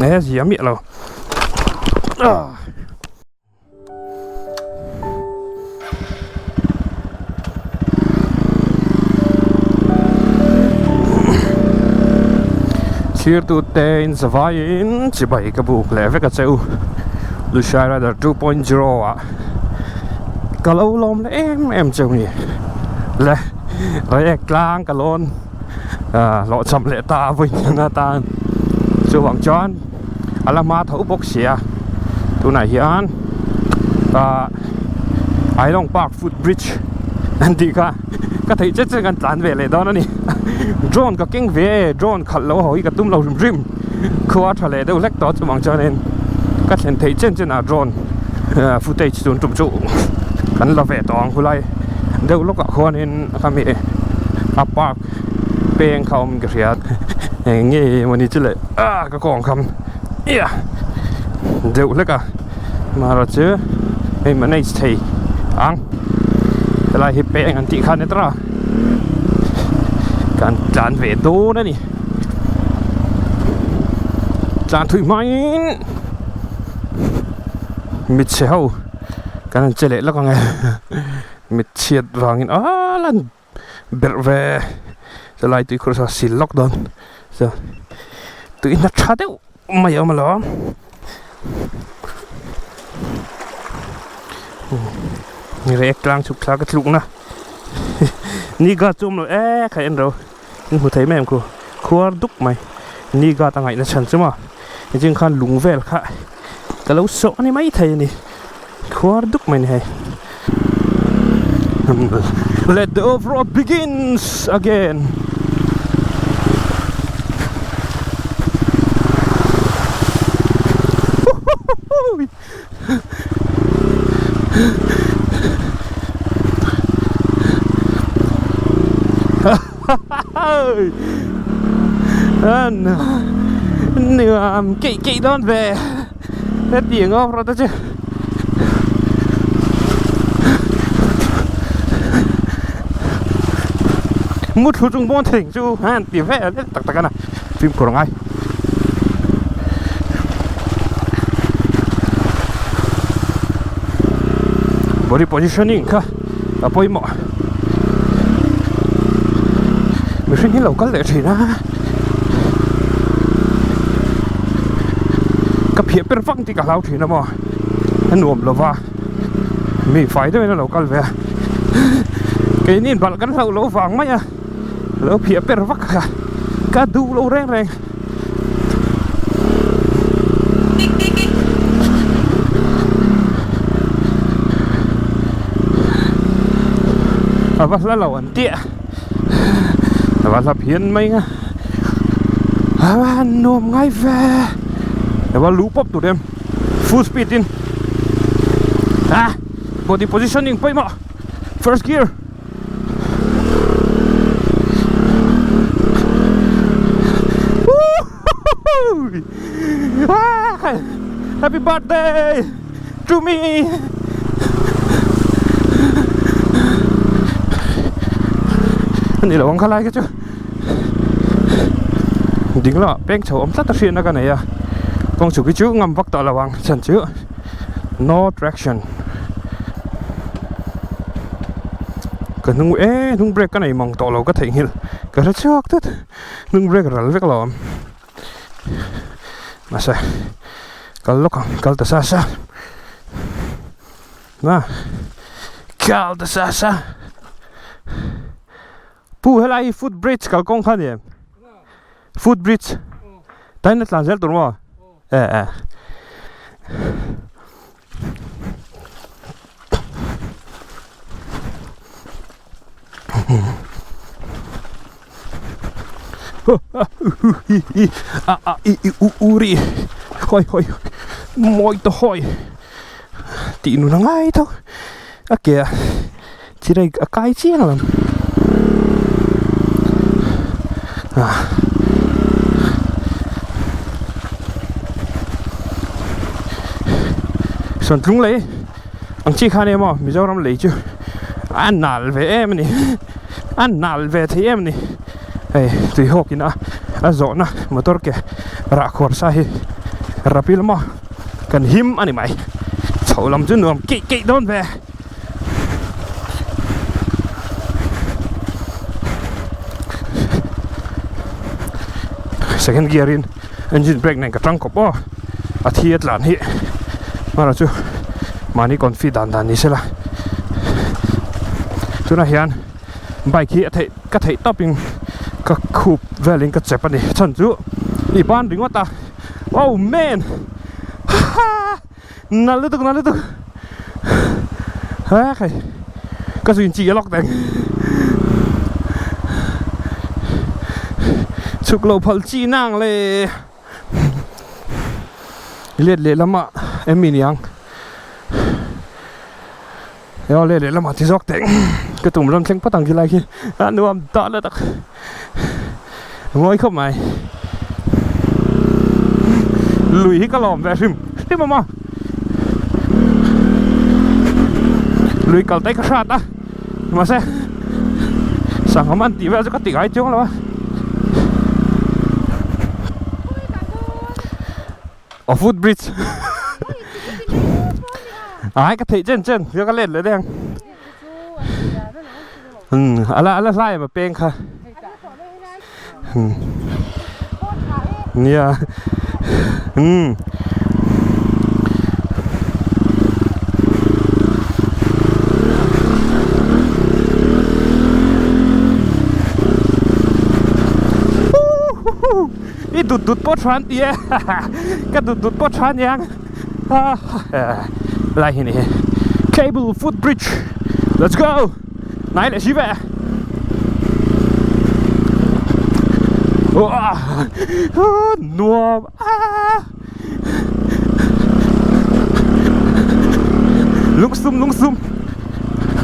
E zia miah lo. Thirtu te in zavaiin chibai ka buk leh vek a che u Lushai Rider 2.0 ah ka lo lawm leh em em cheu ni le Reiek tlang ka lawn hlawhchham leh ta vawiin atan chuvang chuan a la hma tho bawk si a tunah hian ah Ailawng Park foot bridge an tih kha ka theih chet chet kan tlan ve leh dawn a ni drone ka keng ve e drone khalh lo ho hi ka tum lo hrim hrim khua tha leh deuh hlek tawh chuvang chuanin ka thlen theih chen chen ah drone footage tun tum chu kan la ve tawh ang khulai deuh lawkah khuanin khami a park peng kha awm ka hria eng nge mawni chu le ah ka kawng kham ia deuh hlek a mara chu hei manage thei ang helai hi peng an tih kha ni tawh a kan tlan ve dawn a ni tlan thui hmain mit chhe ho kan han che leh lawk ang e mit chhiat vangin ah lan. Berh ve chelai tui khur saw sil lawk dawn chuan tui hna tha deuh mai a awm alawm rek tlang chhuk thla ka tluk na ni guard chu awm lo e kha en ro in hmu thei mai ang ku khuar duk mai ni guard a ngaihna chhan chu maw niching khan lung vel kha ka lo sawh a ni maithei a ni. Khuar duk mai ni hei. Let the off-road begins again. Nuam keih keih dawn ve. Hetiang off road te chu mu thlu chung pawn thing chu han ti vel vel tak tak a na fimkhur a ngai. Body positioning kha a pawimawh mihring hi lo kal leh thin a. Ka phiah per vak tih ka hlau thin a maw a nuam lo va mi fai deuhin a lo kal ve a keini balh kan hlauh loh vang mai a lo phiah per vak kha ka duh lo reng reng. A va hla lo an tih a a va hla phian mai nga. A nuam ngai ve eva lu pawp tur em full speed in a body positioning pawimawh first gear happy birthday to me ani lo ang kha lai kha chu. Ding lamah peng chho awm tlat a hriatna ka nei a kawng chhuk hi chu ngam vak tawh lo ang chhan chu no traction ka hnung e hnung brake ka nei mang tawh lo ka theihnghilh ka hre chhuak tlat hnung brake ral vek lo awm mahse kal lawk ang kal ta sa sa na kal ta sa sa. Pu helai hi foot bridge kalkawng kha a ni em? Foot bridge tain a tlan zel tur maw? E e. A a i i u u ri hawi hawi mawi ta hawi tih nun a ngai tho a ke a. Chirai a kai chiang lam ah sawntlung lei ang chi kha nia maw Mizoram lei chu a nal ve em a ni a nal ve thei em a ni hei tui hawk in a a zawhna motor ke rah khuar sa hi. Rapil maw kan him a ni mai. Chho lam chu nuam keih keih dawn ve. Second gear in engine brake nen ka tang kawp aw a thi a tlan hi mara chu mahni confi dan dan ni sela tunah hian bike hi a theih ka theih tawp in ka khup vel in ka chep a ni chhan chu i ban ringawt a oh man ha nal lutuk nal lutuk ha khai ka zui chi a lawk teng chhuk lo phal chi nang le let leh lamah em mi niang. Aw leh leh lamah ti zawk teh ka tum ram thleng phawt ang khi lai khi a nuam dah la tak ngawi khawp mai lui hi ka lawm ve hrim hrim awm a lui kal te ka hrat a mahse sangha man tih vel chu ka ti ngai chuang lo a aw foot bridge ai ka theih chen chen ka let leh deng um ala ala hlai em a peng kha um nia um I dut dut pawh tha an ti e ka dut dut pawh tha aniang lai hi ni hi cable foot bridge let's go nai leh si ve nuam a lungsum lungsum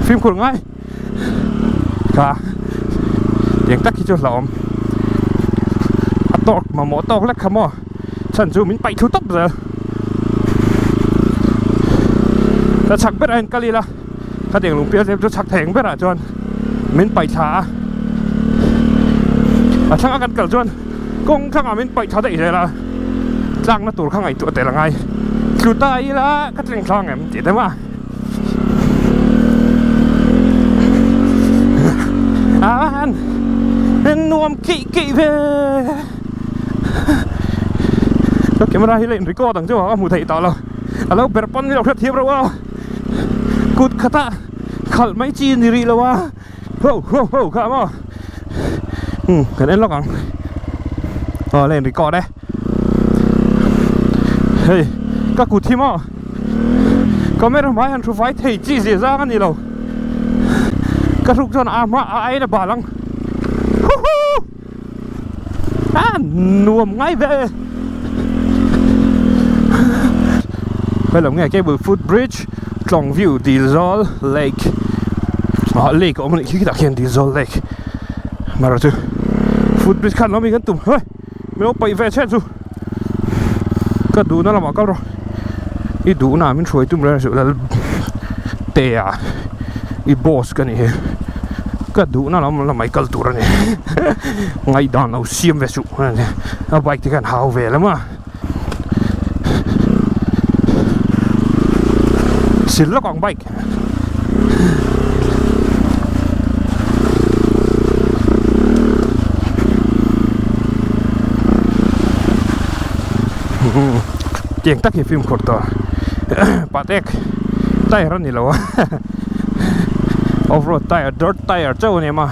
fimkhur ngai. Kha tiang tak hi chu hlauhawm a tawk mamawh tawk lek kha maw chhan chu min paih thu tawp zel ka chhak berah hian kal ila khatiang lungpial te chu chhak thei ang berah chuan min paih thla a a thlanga kan kal chuan kawng thlangah min paih thla daih zel a tlakna tur kha ngaihtuah tel a ngai tlu ta ila ka tleng thlang em tih te maw. An nuam keih keih ve ka camera hi la in record ang chu a hmu theih tawh lo a lo ber pawn nilo hriat thiam reuh a kut khata khalh mai chi ni rih lo a ho ho ho kha maw um kan en lawk ang aw la in record e hei ka kut hi maw. Camera hmai han hrufai thei chi zia zang a ni lo ka hruk chuan a hma a ain a bal ang huhu a nuam ngai ve hello nge cable foot bridge tlawng view Dilzawl lake ah lake a awm a nih khi khitah khian Dilzawl lake mara chu foot bridge khan awm in kan tum hei min lo paih ve chhen chu. Ka duhna lamah kal rawh i duhna min hruai tum reng suh lal te a i boss ka nih hi ka duhna lam lamah i kal tur a ni ngaihdan lo siam ve suh a bike te khan hau ve lam a sil lawk ang bike. Tiang tak hi fimkhur tawh patek tyre a ni lo a off road tyre dirt tyre chauh a ni a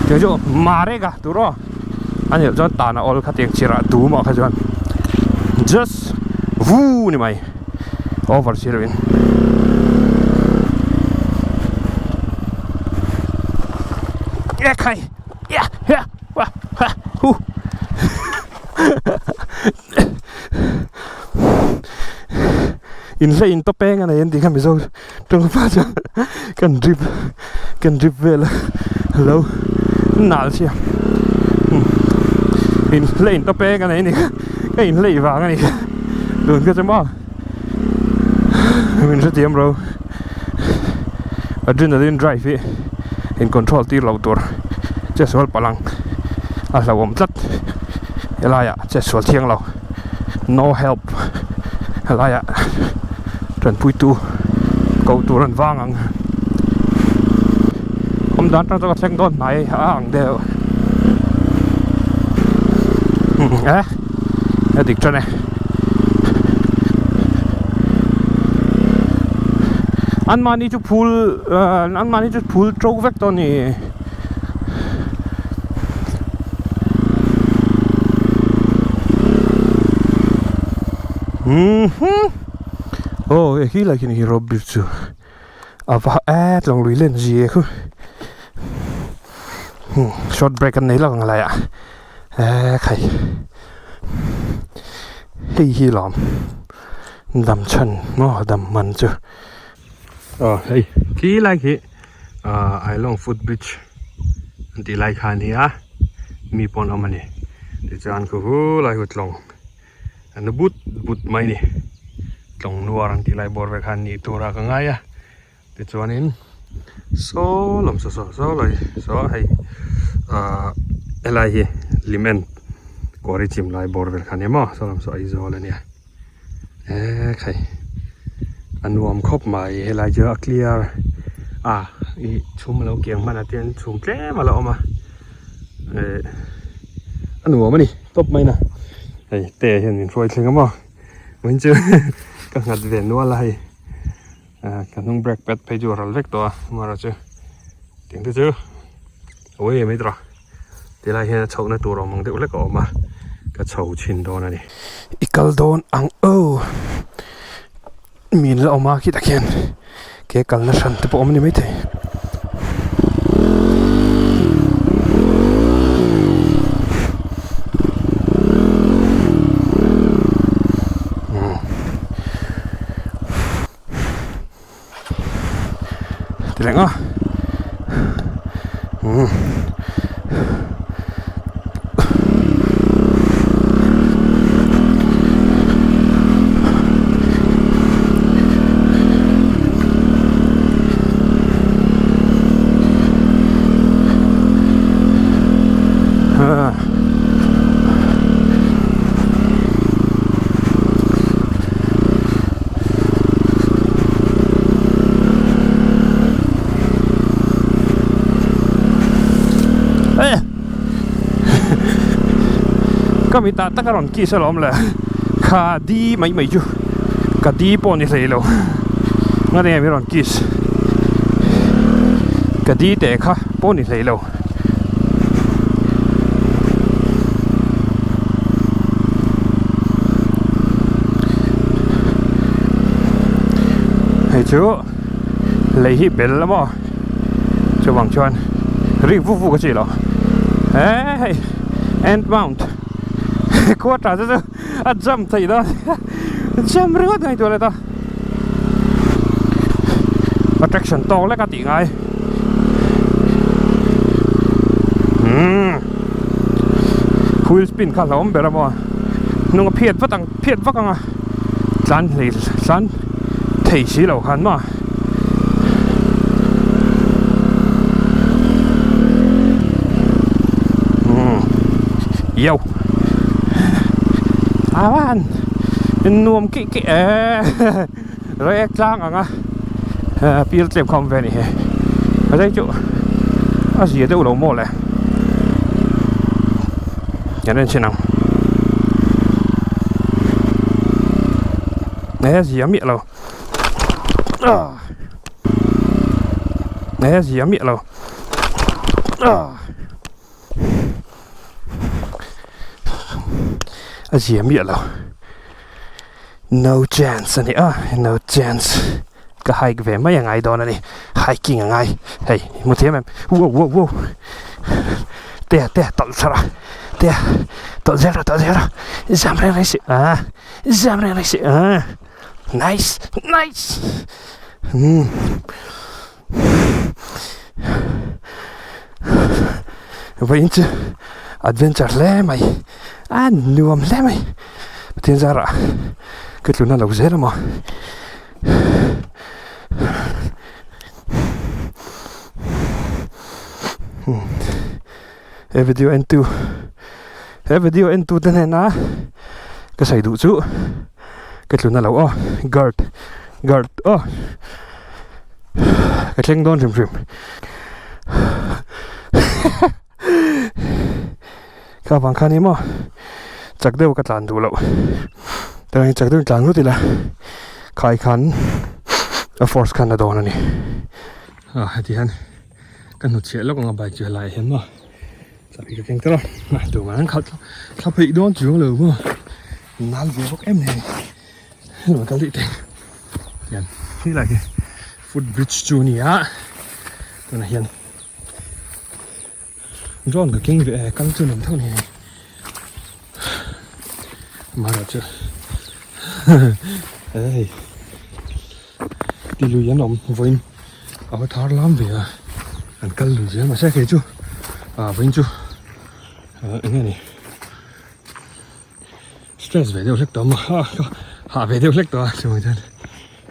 tiang chu marek a tur aw a nih loh chuan tan a awl kha tiang chirah dum ah kha chuan just vu ni mai. Over si loin. E khai. Ya ya wa ha hu. In hlei in top eng a nei an tih kha Mizo tawng pa chuan kan drip kan drip vel a lo nal sia. In hlei in top eng a nei a ni kha ka in hlei vang a ni kha tun kha chu maw. Min hrethiam ro adrenaline drive hi in control tir lo tur che sual palh ang a hlauhawm tlat. Helaiah chetsual thiang lo no help helaiah tanpuitu ko tur an vang ang awm dan atang chuan ka thleng dawn hnai a ang deuh eh a dik tan e anmahni chu phul anmahni chu phul to vek tawh a ni. Aw he lai khian hi rope bridge chu a va et lang lui len zia khu short break an nei lo ang laiah eh khai hei hi lawm dam chhan maw dam man chu aw hei khi lai khi. Ahh Ailawng foot bridge an tih lai kha a ni a mi pawh an awm a ni tichuan khu hu lai hu tlawng a nu but but mai a ni tlawng nuar an tih lai bawr vel kha an nih tur a ka ngai a tichuanin saw lam saw saw saw lai saw hei ahh helai hi liment kawri chim lai bawr vel kha a ni maw saw lam saw Aizawl a nia. Eee khai a nuam khawp mai helai chu a clear a ih chhum alo kiang hman a tin chhum tlem alo awm a eh a nuam a ni tawp mai na hei te hian min hruai thleng a maw vawiin chu ka nghat ve nual a hei ah ka hnung brake pad phei chu a ral vek tawh a amaherawhchu tiang te chu awii mai tawh. Tilai hian a chhohna tur awm ang deuh hlek a awm a, ka chho chhin dawn a ni. I kal dawn ang aw, min la awm a khitah khian ke kalna hran te pawh a awm a ni maithei. Ti reng a umm ha. Ka mi tah tak a rawn kiss alawm le kha di mai mai chu ka di pawh ni hlei lo nga nge mi rawn kiss ka di teh kha pawh ni hlei lo. Hei chu lei hi bel a maw chuvang chuan rik vuk vuk a chi lo he hei end mount quarter te chu a jump theih dawn jump ringawt ngaihtuah leh ta attraction tawk lek a tih ngai umm wheel spin kha hlauhawm ber a maw hnung a phiat vat ang phiat vak ang a tlan hlei tlan thei si lo khan maw umm yo avan nuam kih kih e rek tlang ang a pil tlem kha awm ve a ni he a zai chu a zia deuh lo maw le kan en chhin ang e zia miah lo e zia miah lo. A zia miah lo no chance a ni a no chance ka hike ve mai a ngai dawn a ni hiking a ngai hei hmu thiam em wow wow wow te te tawlh thla rawh te tawlh zel rawh tawlh zel rawh zam reng reng si ah zam reng reng si ah nice nice umm. Vawiin chu adventure hle mai a nuam hle mai Pathian zarah ka tluna lo zel a maw he video en tu. He video en tute hnena ka sawi duh chu ka tlun a lo aw guard guard aw ka thleng dawn hrim hrim kha vang khan hi maw chak deuh ka tlan duh loh chuan chak deuhin tlan ngawt ila khai khan a force khan a dawn a ni a heti hian ka hnutchhiah lawk ang a bike chu helaiah hian maw. Chak hi ka keng tel a, tumah an khalh thla pheih dawn chuang lo maw nal ve bawk em em a ni kal daih teh hian helai hi foot bridge chu a ni a tunah hian drone ka keng ve e kal chu nuam tho a ni hei amaherawhchu hei ti lui an awm vawiin a va thar lam ve a an kal lui zel mahse kei chu ah vawiin chu eng nge ni stress ve deuh hlek tawh a ah ka hah ve deuh hlek tawh a chuvang chuan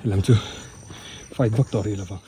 lam chu fight vak tawh rih lovang.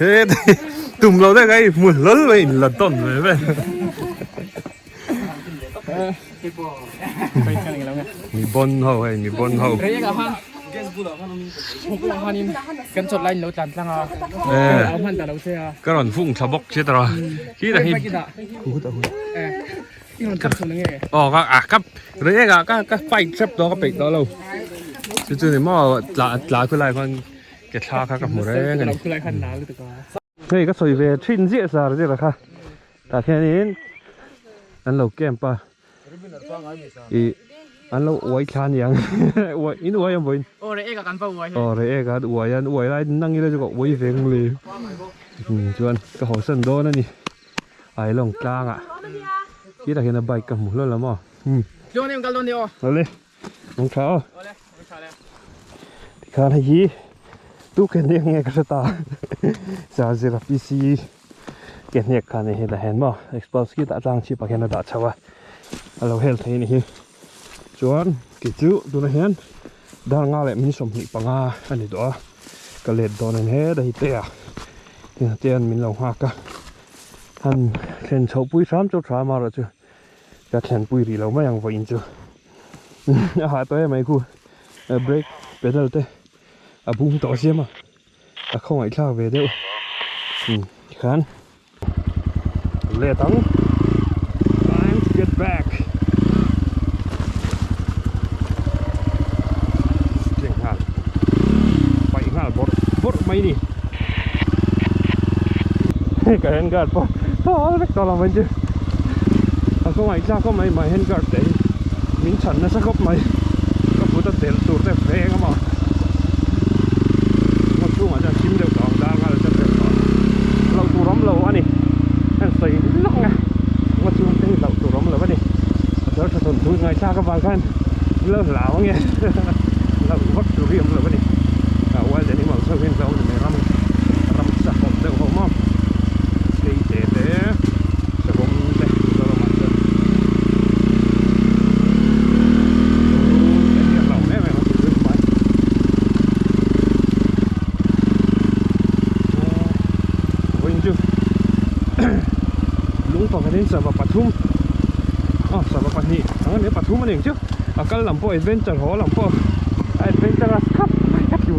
He tum lo deuh kai hmu hlawl mai in la tawn ve ve. Mi bon ho hei mi bon ho. Kan chawt lai in lo tlan tlang a. Ka rawn vung thla bawk che tawh a. Khi ta hi. Aw ka ah ka reng ah ka ka fight hrep tawh ka peih tawh lo. Chu chu ni maw tla tla khu lai khan ke thla kha ka hmu reng a ni. Hei ka sawi ve thin ziah sar zir a kha tah khianin an lo camp a ih an lo uai thla aniang uai in uai ang vawiin aw reh ek ah kan va uai hei aw reh ek ah an uai a an uai lai nang ila chu ka uai ve ang le chuan ka hawsan dawn a ni. Ailawng tlangah khitah hian a bike ka hmu hlawl a maw umm Tluang em kal dawn ni aw Awle ang tha aw Awle ang tha le Tikhan hei hi tu ke hniak nge ka hre ta Charger a PC ke hniak khan hei hetah hian maw Expulse khitah tlang chhipah khian a dah chho a a lo hel thei a ni hi chuan kei chu tunah hian dar nga leh min 25 a ni tawh a ka let dawn a ni heta hi te a te an min lo nghak a han thlen chhoh pui hram chu tha amaherawh chu ka thlen pui rih lo mai ang vawiin chu a hah tawh em mai khu brake pedal te a bung tawh siam a a khawngaih thlak ve deuh tikhan let ang time to get back thleng nghal paih nghal bawrh bawrh mai ni ka hand guard pawh thawl vek tawh lo mai chu. khawngaih tlak khawp mai my hand guard te hi min chhan nasa khawp mai ka kut a delh tur te veng a maw ngaw chhungah chuan thim deuh tawh ang dar nghal chat deuh tawh hlauh tur awm lo a ni heng sawi lawk ang e ngaw chhung te hi hlauh tur awm lo a ni a thar tha thawnthu ngaihthlak avang khan lo hlau ang e hlauh vak tur hi awm lo a ni wild animals ho hian hlauh a ni mai ram ramsa hawp deuh ho maw keite te savawm te Mizoramah chuan te hi a hlauh em em a tih mai vawiin chu lung pakhatin sava pathum aw sava pahnih ang ania pathum a ni ang chu a kal lam pawh adventure haw lam pawh a adventurous khap mai ka tlu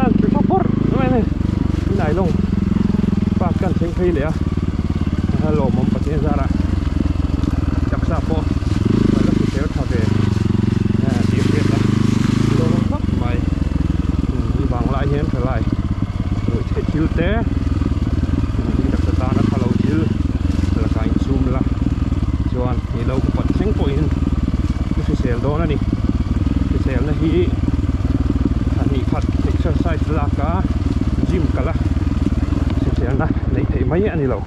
a tlu tha bawrh mai a ni nailawng park kan thleng phei leh a a lawmawm Pathian zarah taksa pawh a la hrisel tha ve tih a hriat a lawmawm khawp mai i vang lai hian thalai ruih theih thil te i taksa tana tha lo thil lakah insum la chuan i lo upat thleng pawhin i hrisel dawn a ni hriselna hi thahnih khat exercise lak a gym kal a hriselna neih theih mai a ni lo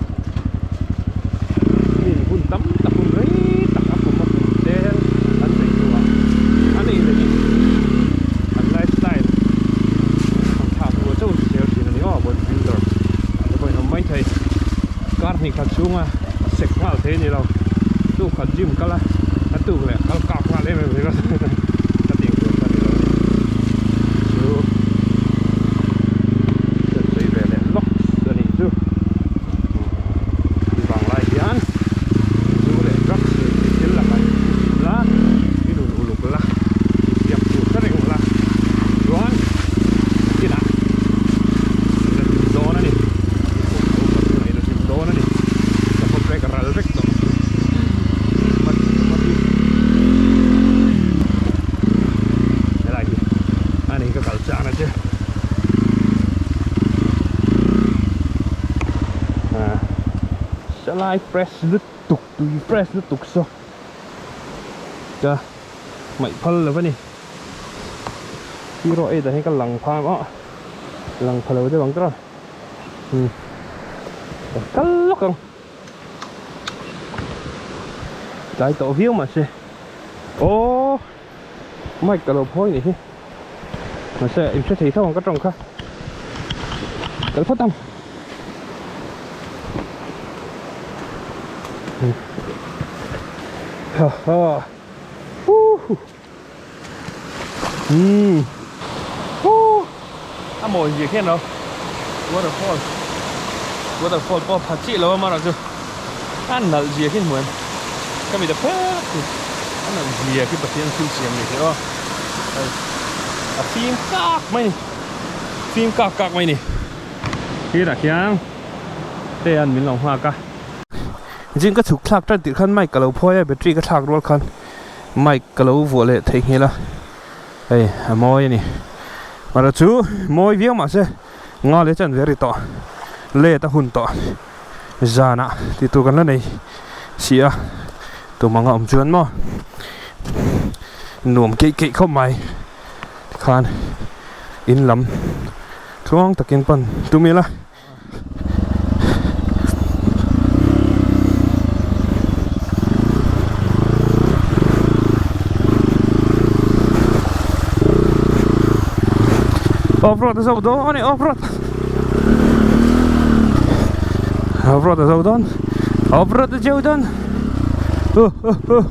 min hun tam tak hun rei tak a kum a kum te an neih hnuah a neih leh in an lifestyle an thlak hnuah chauh hrisel thin a ni aw body builder te pawhin awm maithei kar hnih khat chhunga sek nghal thei a ni lo tuk khat gym kal a a tuk leh kal kak nghal em em ringawt ka tih ang tur kha a ni lo a ni chu kan sawi ve leh lawk a nih chu i vang lai hian zu leh drugs leh thil thil lakah i fim la i nun uluk la i siam tur hre reng la chuan kinah i la hlim dawn a ni i kum a upat hunah i la hlim dawn a ni ka phawt vek ral vek tawh mat mat hi helai hi a ni ka kal chakna chu. Chalai fresh lutuk tui fresh lutuk saw ka hmaih phal lo a ni hero eight ah hian ka lang pha maw lang pha lo deuh ang tawh umm ka kal lawk ang tlai tawh viau mahse aww. Mic ka lo phawi nih hi mahse in hre thei tho ang ka tawng kha kal phawt ang ha ha huhu um hu a mawi zia khian lo waterfall waterfall pawh pha chiah lo a mara chu a nalh zia khi hmuh em ka mit a phet hi a nalh zia khi Pathian thil siam ni hi aw hei a fim kak mai ni fim kak kak mai ni hetah khian te an min lo nghak a zing ka chhuk thlak tan tih khan mic ka lo phawi a battery ka thlak rual khan mic ka lo vuah leh theihnghilh a hei a mawi a ni mara chu mawi viau mahse nga leh chan ve ri tawh let a hun tawh. Zanah tih tur kan la nei si a tum anga awm chuan maw nuam keih keih khawp mai tikhan in lam tluang takin pan tum ila. Off road a zo dawn a ni off road. Off road a zo dawn off road a zo dawn uh uh uh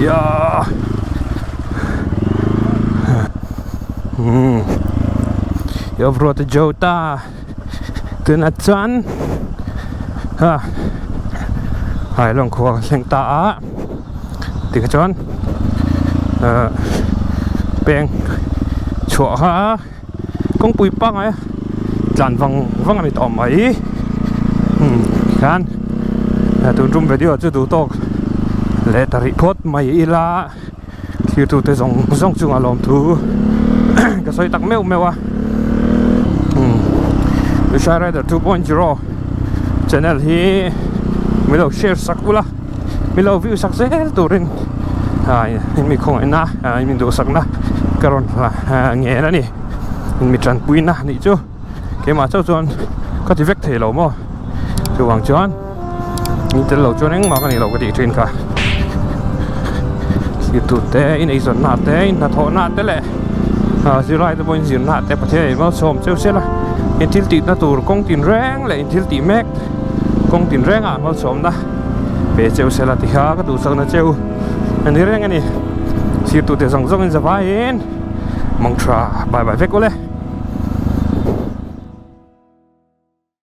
ya hmm off road a zo ta tunah chuan ha hailawng khua ka thleng ta a. Tikha chuan ahh peng chhuah kha kawngpui pangngai a tlan vang vang a ni tawh mai umm tikhian tun tum video chu duh tawk leh ta rih phawt mai ila thlir tute zawng zawng chungah lawmthu ka sawi tak meuh meuh a umm Usha Rider 2.0 channel hi. Min lo share sak ula, min lo view sak zel turin in mi khawngaihna in mi duhsakna ka rawn ngen a ni. In mi tanpuina nih chu keimah chauh chuan ka ti vek thei lo maw. Chuvang chuan in tel lo chuan engmah ka ni lo ka tih thin kha. Thlir te, in eizawnna te, in hnathawhna te leh zirlai te pawhin zirna te Pathian in malsawm cheu sela in thil tihna tur kawng tinreng leh in thil tih mek kawng tinrengah malsawmna pe cheu sela ti kha ka duhsakna cheu a ni reng a ni. Thlir tute zawng zawngin zavaiin mangtha bye bye vek ule.